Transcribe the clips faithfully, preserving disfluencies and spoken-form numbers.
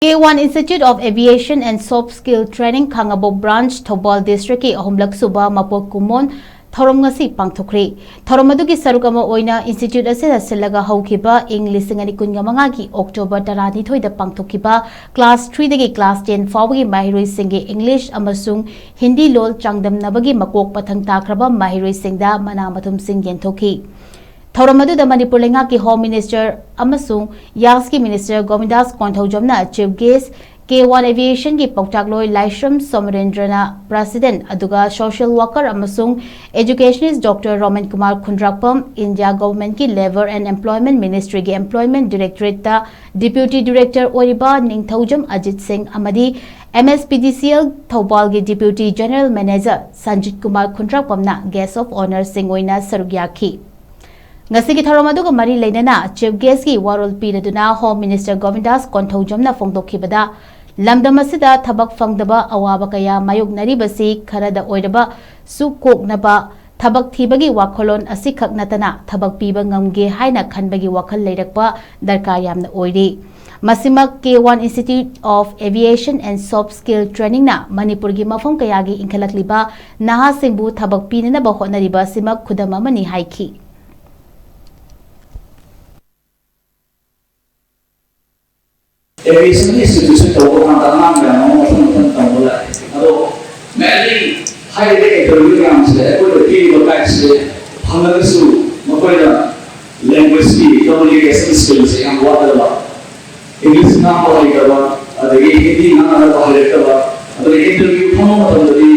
K one Institute of Aviation and Soft Skill Training, Khangabok Branch, Thoubal District ꯀꯤ ꯑꯍꯨꯝꯂꯛ ꯁꯨꯕ ꯃꯄꯣꯛ ꯀꯨꯝꯑꯣꯟ ꯊꯧꯔꯝ ꯉꯁꯤ ꯄꯥꯡꯊꯣꯛꯈ꯭ꯔꯦ꯫ ꯊꯧꯔꯝ ꯑꯗꯨꯒꯤ ꯁꯔꯨꯛ ꯑꯃ ꯑꯣꯏꯅ institute ꯑꯁꯤꯗ ꯁꯤꯜꯂꯒ ꯍꯧꯈꯤꯕ ꯏꯪ ꯂꯤꯁꯤꯡ ꯑꯅꯤ ꯀꯨꯟꯃꯉꯥꯒꯤ October ꯇꯔꯥꯅꯤꯊꯣꯏꯗ ꯄꯥꯡꯊꯣꯛꯈꯤꯕ class three ꯗꯒꯤ class ten ꯐꯥꯎꯕꯒꯤ ꯃꯍꯩꯔꯣꯏꯁꯤꯡꯒꯤ English ꯑꯃꯁꯨꯡ ꯍꯤꯟꯗꯤ ꯂꯣꯜ ꯆꯥꯡꯗꯝꯅꯕꯒꯤ ꯃꯀꯣꯛ ꯃꯊꯪ ꯇꯥꯈ꯭ꯔꯕ ꯃꯍꯩꯔꯣꯏꯁꯤꯡꯗ ꯃꯅꯥ ꯃꯊꯨꯝꯁꯤꯡ ꯌꯦꯟꯊꯣꯛꯈꯤ꯫ ꯊꯧꯔꯝ ꯑꯗꯨꯗ ꯃꯅꯤꯄꯨꯔ ꯂꯩꯉꯥꯛꯀꯤ Home Minister ꯑꯃꯁꯨꯡ ꯌꯥꯁꯀꯤ Minister ꯒꯣꯕꯤꯟꯗꯥꯁ ꯀꯣꯟꯊꯧꯖꯝꯅ chief guest, K one Aviation ꯒꯤ ꯄꯥꯎꯇꯥꯛꯂꯣꯏ ꯂꯥꯏꯁ꯭ꯔꯝ ꯁꯣꯃꯔꯦꯟꯗ꯭ꯔꯅ president, ꯑꯗꯨꯒ social worker ꯑꯃꯁꯨꯡ educationist Doctor Roman Kumar Khundrakpam, India Government ꯀꯤ Labour and Employment Ministry ꯒꯤ Employment Directorate ꯇ Deputy Director ꯑꯣꯏꯔꯤꯕ ꯅꯤꯡꯊꯧꯖꯝ ꯑꯖꯤꯠ ꯁꯤꯡ ꯑꯃꯗꯤ M S P D C L ꯊꯧꯕꯥꯜꯒꯤ Deputy General Manager Sanjit Kumar ꯈꯨꯟꯗ꯭ꯔꯥꯛꯄꯝꯅ guest of honour ꯁꯤꯡ ꯑꯣꯏꯅ ꯁꯔꯨꯛ ꯌꯥꯈꯤ꯫ ꯉꯁꯤꯒꯤ ꯊꯧꯔꯝ ꯑꯗꯨꯒ ꯃꯔꯤ ꯂꯩꯅꯅ chief guest ꯀꯤ ꯋꯥꯔꯣꯜ ꯄꯤꯔꯗꯨꯅ Home Minister ꯒꯣꯕꯤꯟꯗꯥꯁ ꯀꯣꯟꯊꯧꯖꯝꯅ ꯐꯣꯡꯗꯣꯛꯈꯤꯕꯗ, ꯂꯝꯗꯝ ꯑꯁꯤꯗ ꯊꯕꯛ ꯐꯪꯗꯕ ꯑꯋꯥꯕ ꯀꯌꯥ ꯃꯥꯌꯣꯛꯅꯔꯤꯕꯁꯤ ꯈꯔꯗ ꯑꯣꯏꯔꯕꯁꯨ ꯀꯣꯛꯅꯕ ꯊꯕꯛ ꯊꯤꯕꯒꯤ ꯋꯥꯈꯜꯂꯣꯟ ꯑꯁꯤꯈꯛ ꯅꯠꯇꯅ ꯊꯕꯛ ꯄꯤꯕ ꯉꯝꯒꯦ ꯍꯥꯏꯅ ꯈꯟꯕꯒꯤ ꯋꯥꯈꯜ ꯂꯩꯔꯛꯄ ꯗꯔꯀꯥꯔ ꯌꯥꯝꯅ ꯑꯣꯏꯔꯤ꯫ ꯃꯁꯤꯃꯛ K one Institute of Aviation and Soft Skill Training ꯅ ꯃꯅꯤꯄꯨꯔꯒꯤ ꯃꯐꯝ ꯀꯌꯥꯒꯤ ꯏꯟꯈꯠꯂꯛꯂꯤꯕ ꯅꯍꯥꯁꯤꯡꯕꯨ ꯊꯕꯛ ꯄꯤꯅꯅꯕ ꯍꯣꯠꯅꯔꯤꯕ ꯑꯁꯤꯃꯛ ꯈꯨꯗꯝ ꯑꯃꯅꯤ ꯍꯥꯏꯈꯤ꯫ Aviation ꯒꯤ institution ꯇꯧꯕ ꯀꯥꯟꯗ ꯑꯉꯥꯡ ꯃꯌꯥꯝ ꯑꯃ ꯃꯊꯪ ꯃꯊꯪ ꯇꯝꯕ ꯂꯥꯛꯑꯦ꯫ ꯑꯗꯣ mainly ꯍꯥꯏꯔꯤꯕ interview ꯃꯌꯥꯝꯁꯦ ꯑꯩꯈꯣꯏꯗ ꯄꯤꯔꯤꯕ guide ꯁꯦ ꯐꯪꯉꯒꯁꯨ ꯃꯈꯣꯏꯅ language ꯀꯤ communication skill ꯁꯦ ꯌꯥꯝ ꯋꯥꯠꯂꯕ, English ꯉꯥꯡꯕ ꯍꯩꯇꯕ, ꯑꯗꯒꯤ ꯍꯤꯟꯗꯤ ꯉꯥꯡꯅꯕ ꯍꯩꯔꯛꯇꯕ, ꯑꯗꯒꯤ interview ꯐꯝꯕ ꯃꯇꯝꯗꯗꯤ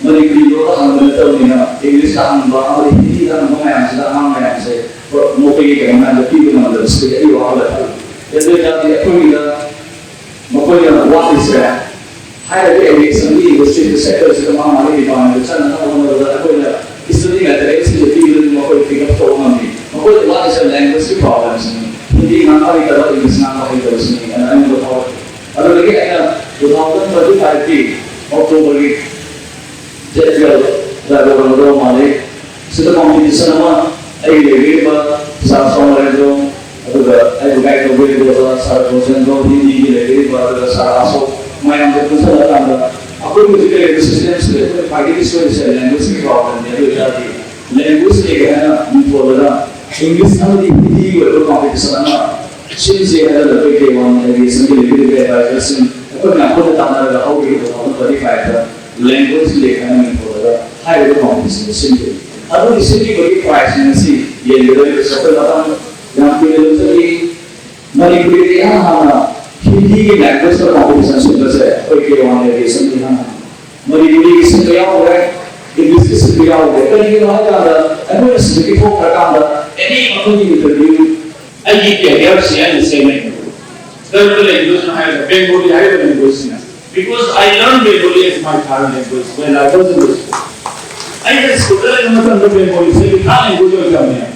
ꯃꯅꯤꯄꯨꯔꯤ ꯂꯣꯟꯗ ꯍꯪꯕ ꯅꯠꯇꯕꯅꯤꯅ English ꯇ ꯍꯪꯕ ꯑꯃꯗꯤ ꯍꯤꯟꯗꯤ ꯗ ꯍꯪꯕ ꯃꯌꯥꯝꯁꯤꯗ ꯑꯉꯥꯡ ꯃꯌꯥꯝꯁꯦ ꯃꯈꯣꯏꯒꯤ ꯀꯩꯅꯣ ꯃꯌꯥꯝꯗ ꯄꯤꯕ ꯉꯝꯗꯕꯁꯤꯗꯤ ꯑꯩ ꯋꯥꯈꯜꯗ ꯈꯜꯂꯤ꯫ ꯑꯗꯨ ꯑꯣꯏꯇꯥꯔꯗꯤ ꯑꯩꯈꯣꯏꯒꯤꯗ ꯃꯈꯣꯏꯅ ꯋꯥꯠꯂꯤꯁꯦ ꯍꯥꯏꯔꯤꯕ aviation ꯒꯤ industry ꯒꯤ sector ꯁꯤꯗ ꯃꯥ ꯃꯥꯒꯤ department ꯇ ꯆꯪꯅꯅꯕ ꯍꯣꯠꯅꯕꯗ ꯑꯩꯈꯣꯏꯅ student ꯉꯥꯛꯇ ꯁꯤꯗ ꯄꯤꯕꯗꯒꯤ ꯃꯈꯣꯏ pick up ꯇꯧꯕ ꯉꯝꯃꯤ꯫ ꯃꯈꯣꯏꯗ ꯋꯥꯠꯂꯤꯁꯦ language ꯀꯤ problem ꯁꯤꯅꯤ꯫ ꯍꯤꯟꯗꯤ ꯉꯥꯡꯕ ꯍꯩꯇꯕ, English ꯉꯥꯡꯕ ꯍꯩꯇꯕꯁꯤꯅꯤ ꯍꯥꯏꯅ ꯑꯩꯉꯣꯟꯗ ꯐꯥꯎꯔꯛꯈꯤ꯫ ꯑꯗꯨꯗꯒꯤ ꯑꯩꯅ two thousand twenty five ꯀꯤ October ꯒꯤ date twelve ꯗ ꯂꯩꯔꯝꯒꯗꯧꯕ ꯃꯥꯜꯂꯤ꯫ ꯁꯤꯗ competition ꯑꯃ ꯑꯩꯒꯤ ꯂꯩꯕꯤꯔꯤꯕ sir ꯁꯣꯃꯔꯦꯟꯗ꯭ꯔꯣ, ꯑꯗꯨꯒ ꯑꯩꯕꯨ guide ꯇꯧꯕꯤꯔꯤꯕ ꯑꯣꯖꯥ sir ꯔꯣꯁꯦꯟꯗ꯭ꯔꯣ, ꯍꯤꯟꯗꯤꯒꯤ ꯂꯩꯕꯤꯔꯤꯕ ꯑꯗꯨꯒ ꯁꯥꯔ ꯑꯁꯣꯛ ꯃꯌꯥꯝꯁꯦ ꯄꯨꯟꯁꯤꯜꯂꯀꯥꯟꯗ ꯑꯩꯈꯣꯏ ꯍꯧꯖꯤꯛ ꯂꯩꯔꯤꯕ ꯁꯤꯁꯇꯦꯝꯁꯤꯗ ꯑꯩꯈꯣꯏꯅ ꯈ꯭ꯋꯥꯏꯗꯒꯤ ꯁꯣꯏꯔꯤꯁꯦ ꯂꯦꯡꯒ꯭ꯋꯦꯖꯀꯤ ꯄ꯭ꯔꯣꯕ꯭ꯂꯦꯝꯅꯤ꯫ ꯑꯗꯨ ꯑꯣꯏꯇꯥꯔꯗꯤ ꯂꯦꯡꯒ꯭ꯋꯦꯖ ꯗꯦ ꯍꯥꯏꯅ ꯃꯤꯡꯊꯣꯜꯂꯒ ꯏꯪꯂꯤꯁ ꯑꯃꯗꯤ ꯍꯤꯟꯗꯤꯒꯤ ꯑꯣꯏꯕ ꯀꯣꯝꯄꯤꯇꯤꯁꯟ ꯑꯃ ꯁꯤꯟꯁꯦ ꯍꯥꯏꯗꯅ ꯑꯩꯈꯣꯏ ꯀꯦ ꯋꯥꯟ ꯑꯦꯚꯤꯌꯦꯁꯟꯒꯤ ꯂꯤꯡꯈꯠꯂꯤꯕ ꯑꯦꯗꯚꯥꯏꯖꯔꯁꯤꯡ ꯑꯩꯈꯣꯏ ꯃꯌꯥꯝ ꯄꯨꯟꯅ ꯇꯥꯟꯅꯔꯒ ꯍꯧꯈꯤꯕ ꯇꯨ ꯊꯥꯎꯖꯟ ꯇ꯭ꯋꯦꯟꯇꯤ ꯐꯥꯏꯚꯇ ꯂꯦꯡꯒ꯭ꯋꯦꯖ ꯗꯦ ꯍꯥꯏꯅ ꯃꯤꯡꯊꯣꯜꯂꯒ ꯍꯥꯏꯔꯤꯕ ꯀꯣꯝꯄꯤꯇꯤꯁꯟꯗꯨ ꯁꯤꯟꯈꯤꯕꯅꯤ꯫ ꯑꯗꯨꯒꯤ ꯁꯤꯟꯈꯤꯕꯒꯤ ꯄ꯭ꯔꯥꯏꯖꯁꯤꯡ ꯑꯁꯤ ꯌꯦꯟꯒꯗꯧꯔꯤꯕꯁꯤ ꯑꯩꯈꯣꯏ ꯃꯇꯝ ꯌꯥꯝ ꯀꯨꯏꯅ ꯂꯧꯖꯈꯤ꯫ ꯃꯅꯤꯄꯨꯔꯤꯗ ꯏꯍꯥꯟ ꯍꯥꯟꯅ ꯍꯤꯟꯗꯤꯒꯤ ꯂꯦꯡꯒ꯭ꯋꯦꯖꯇ ꯀꯣꯝꯄꯤꯇꯤꯁꯟ ꯁꯤꯟꯕꯁꯦ ꯑꯩꯈꯣꯏ ꯀꯦ ꯋꯥꯟ ꯑꯦꯚꯤꯌꯦꯁꯟ ꯏꯍꯥꯟ ꯍꯥꯟꯅ꯫ ꯃꯅꯤꯄꯨꯔꯤꯒꯤ ꯁꯤꯟꯕ ꯌꯥꯎꯈ꯭ꯔꯦ, ꯏꯪꯂꯤꯁꯀꯤ ꯁꯤꯟꯕ ꯌꯥꯎꯈ꯭ꯔꯦ꯫ ꯀꯔꯤꯒꯤꯅꯣ ꯍꯥꯏ ꯀꯥꯟꯗ ꯑꯩꯈꯣꯏꯅ ꯁꯤꯗꯒꯤ ꯊꯣꯛꯈ꯭ꯔꯀꯥꯟꯗ ꯑꯦꯅꯤ ꯃꯈꯜꯒꯤ ꯏꯟꯇꯔꯚꯤꯌꯨ ꯑꯩꯒꯤ ꯀꯦꯔꯤꯌꯔꯁꯤ ꯑꯩꯅ ꯁꯦꯝꯃꯦ꯫ ꯀꯔꯝꯕ ꯂꯦꯡꯒ꯭ꯋꯦꯖꯅꯣ ꯍꯥꯏꯔꯒ ꯕꯦꯡꯒꯣꯂꯤ ꯍꯥꯏꯔꯤꯕ ꯂꯦꯡꯒ꯭ꯋꯦꯖꯁꯤꯅ꯫ Because I learned Bengali as my third language when I was in the school. ꯑꯩꯅ ꯁ꯭ꯀꯨꯜꯗ ꯂꯩꯕ ꯃꯇꯝꯗ ꯕꯦꯡꯒꯣꯂꯤꯁꯦ ꯑꯩꯒꯤ ꯊꯥꯔꯠ ꯂꯦꯡꯒ꯭ꯋꯦꯖ ꯑꯣꯏꯅ ꯇꯝꯃꯦ꯫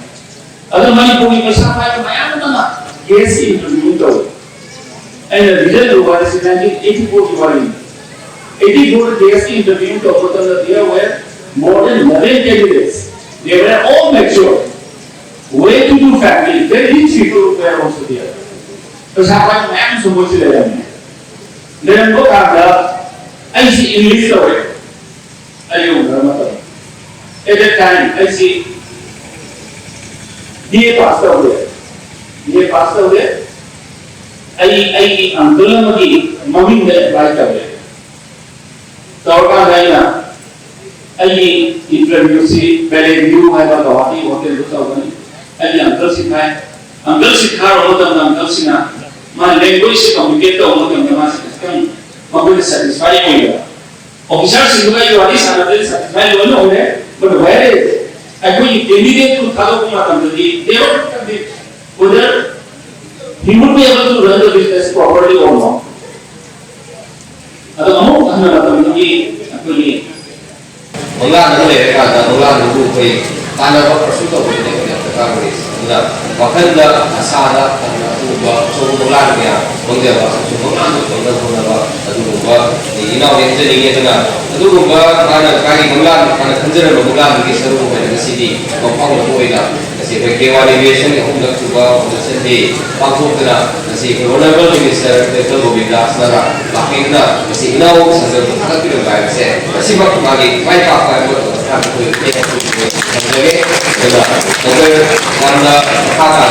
ꯑꯗꯣ ꯃꯅꯤꯄꯨꯔꯒꯤ ꯄꯩꯁꯥ ꯄꯥꯏꯕ ꯃꯌꯥꯝ ꯑꯃꯅ ꯀꯦ ꯑꯦꯁ ꯀꯤ ꯏꯟꯇꯔꯚꯤꯌꯨ ꯇꯧꯋꯤ꯫ ꯑꯩꯅ ꯔꯤꯖꯜ ꯂꯧꯕ ꯍꯥꯏꯁꯤ ꯅꯥꯏꯟꯇꯤꯟ ꯑꯩꯠꯇꯤ ꯐꯣꯔꯒꯤ ꯋꯥꯔꯤꯅꯤ꯫ ꯑꯩꯠꯇꯤ ꯐꯣꯔ ꯀꯦ ꯑꯦꯁ ꯀꯤ ꯏꯟꯇꯔꯚꯤꯌꯨ ꯇꯧꯕ ꯃꯇꯝꯗ there were more than eleven candidates. They were all mature. Well-to-do family, very rich people were also there. ꯄꯩꯁꯥ ꯄꯥꯏꯕ ꯃꯌꯥꯝꯁꯨ ꯃꯣꯏꯁꯤ ꯂꯩꯔꯝꯃꯤ꯫ ꯂꯩꯔꯝꯕ ꯀꯥꯟꯗ ꯑꯩꯁꯤ ꯏꯪꯂꯤꯁ ꯇꯧꯔꯦ꯫ ꯑꯩ ꯌꯧꯗ꯭ꯔ ꯃꯇꯝ ꯑꯦꯠ ꯗꯦꯠ ꯇꯥꯏꯝ ꯑꯩꯁꯤ ꯕꯤ ꯑꯦ ꯄꯥꯁ ꯇꯧꯔꯦ꯫ ꯕꯤ ꯑꯦ ꯄꯥꯁ ꯇꯧꯔꯦ꯫ ꯑꯩ ꯑꯩꯒꯤ ꯑꯪꯀꯜ ꯑꯃꯒꯤ ꯃꯃꯤꯡꯗ ꯑꯦꯄ꯭ꯂꯥꯏ ꯇꯧꯔꯦ꯫ ꯇꯧꯔꯀꯥꯟꯗ ꯑꯩꯅ ꯑꯩꯒꯤ ꯏꯟꯇꯔꯚꯤꯌꯨꯁꯤ ꯕꯦꯂꯦ ꯚ꯭ꯌꯨ ꯍꯥꯏꯕ ꯒꯧꯍꯥꯇꯤ ꯍꯣꯇꯦꯜꯗꯨ ꯇꯧꯒꯅꯤ꯫ ꯑꯩꯒꯤ ꯑꯪꯀꯜꯁꯤ ꯊꯥꯏ꯫ ꯑꯪꯀꯜꯁꯤ ꯊꯥꯔꯨꯕ ꯃꯇꯝꯗ ꯑꯪꯀꯜꯁꯤꯅ ꯃꯥ ꯂꯦꯡꯒ꯭ꯋꯦꯖꯁꯤ ꯀꯝꯃꯨꯅꯤꯀꯦꯠ ꯇꯧꯕ ꯃꯇꯝꯗ ꯃꯥꯁꯤ ꯈꯤꯇꯪ ꯃꯈꯣꯏꯗ ꯁꯦꯇꯤꯁꯐꯥꯏ ꯑꯣꯏꯗꯕ꯫ ꯑꯣꯐꯤꯁꯥꯔꯁꯤꯡꯗꯨꯒ ꯑꯩ ꯋꯥꯔꯤ ꯁꯥꯟꯅꯕꯗ ꯁꯦꯇꯤꯁꯐꯥꯏ ꯂꯣꯏꯅ ꯑꯣꯏꯔꯦ꯫ But where is ꯑꯩꯈꯣꯏꯒꯤ ꯀꯦꯟꯗꯤꯗꯦꯠꯇꯨ ꯊꯥꯗꯣꯛꯄ ꯃꯇꯝꯗꯗꯤ they were whether he would be able to run the business properly or not. ꯑꯗꯣ ꯑꯃꯨꯛ ꯍꯟꯅ ꯃꯇꯝꯗꯨꯒꯤ ꯑꯩꯈꯣꯏꯒꯤ ꯃꯪꯂꯥꯟ ꯑꯃ ꯂꯩꯔꯀꯥꯟꯗ ꯃꯪꯂꯥꯟꯗꯨꯕꯨ ꯑꯩꯈꯣꯏ ꯇꯥꯟꯅꯕ ꯄꯔꯁꯨ ꯇꯧꯕꯗꯨꯅꯦ ꯑꯩꯈꯣꯏꯅ ꯗꯔꯀꯥꯔ ꯑꯣꯏꯔꯤꯁꯦ꯫ ꯑꯗꯨꯅ ꯋꯥꯈꯜꯗ ꯑꯁꯥꯗ ꯐꯅ ꯑꯗꯨꯒꯨꯝꯕ ꯑꯆꯧꯕ ꯃꯪꯂꯥꯟ ꯀꯌꯥ ꯃꯪꯖꯕ ꯑꯃꯁꯨꯡ ꯃꯪꯂꯥꯟꯗꯨ ꯐꯪꯅꯕ ꯍꯣꯠꯅꯕ ꯑꯗꯨꯒꯨꯝꯕ ꯏꯅꯥꯎ ꯅꯦꯝꯖꯅꯤꯡꯉꯤ꯫ ꯑꯗꯨꯅ ꯑꯗꯨꯒꯨꯝꯕ ꯃꯥꯅ ꯃꯥꯒꯤ ꯃꯪꯂꯥꯟ, ꯃꯥꯅ ꯈꯟꯖꯔꯝꯕ ꯃꯪꯂꯥꯟꯗꯨꯒꯤ ꯁꯔꯨꯛ ꯑꯃ ꯑꯣꯏꯅ ꯉꯁꯤꯗꯤ ꯃꯐꯝ ꯑꯃ ꯑꯣꯏꯅ ꯉꯁꯤ ꯑꯩꯈꯣꯏ ꯀꯦ ꯋꯥꯟ ꯑꯦꯚꯤꯌꯦꯁꯟꯒꯤ ꯑꯍꯨꯝꯂꯛ ꯁꯨꯕ ꯐꯥꯎꯟꯗꯦꯁꯟ ꯗꯦ ꯄꯥꯡꯊꯣꯛꯇꯨꯅ ꯉꯁꯤ ꯑꯩꯈꯣꯏ ꯑꯣꯅꯔꯦꯕꯜ ꯃꯤꯅꯤꯁꯇꯔ ꯗꯣꯛꯇꯔ ꯒꯣꯕꯤꯟꯗꯥꯁꯅ ꯂꯥꯛꯄꯤꯗꯨꯅ ꯉꯁꯤ ꯏꯅꯥꯎ ꯁꯪꯒꯝꯕꯨ ꯊꯥꯒꯠꯄꯤꯔꯝꯕ ꯍꯥꯏꯕꯁꯦ ꯃꯁꯤꯃꯛ ꯃꯥꯒꯤ ꯃꯥꯏ ꯄꯥꯛꯄ ꯍꯥꯏꯕ ꯑꯩꯈꯣꯏ ꯊꯝꯖꯒꯦ꯫ ꯑꯗꯨꯅ ꯗꯣꯛꯇꯔ ꯌꯥꯝꯅ ꯃꯈꯥ ꯇꯥꯅ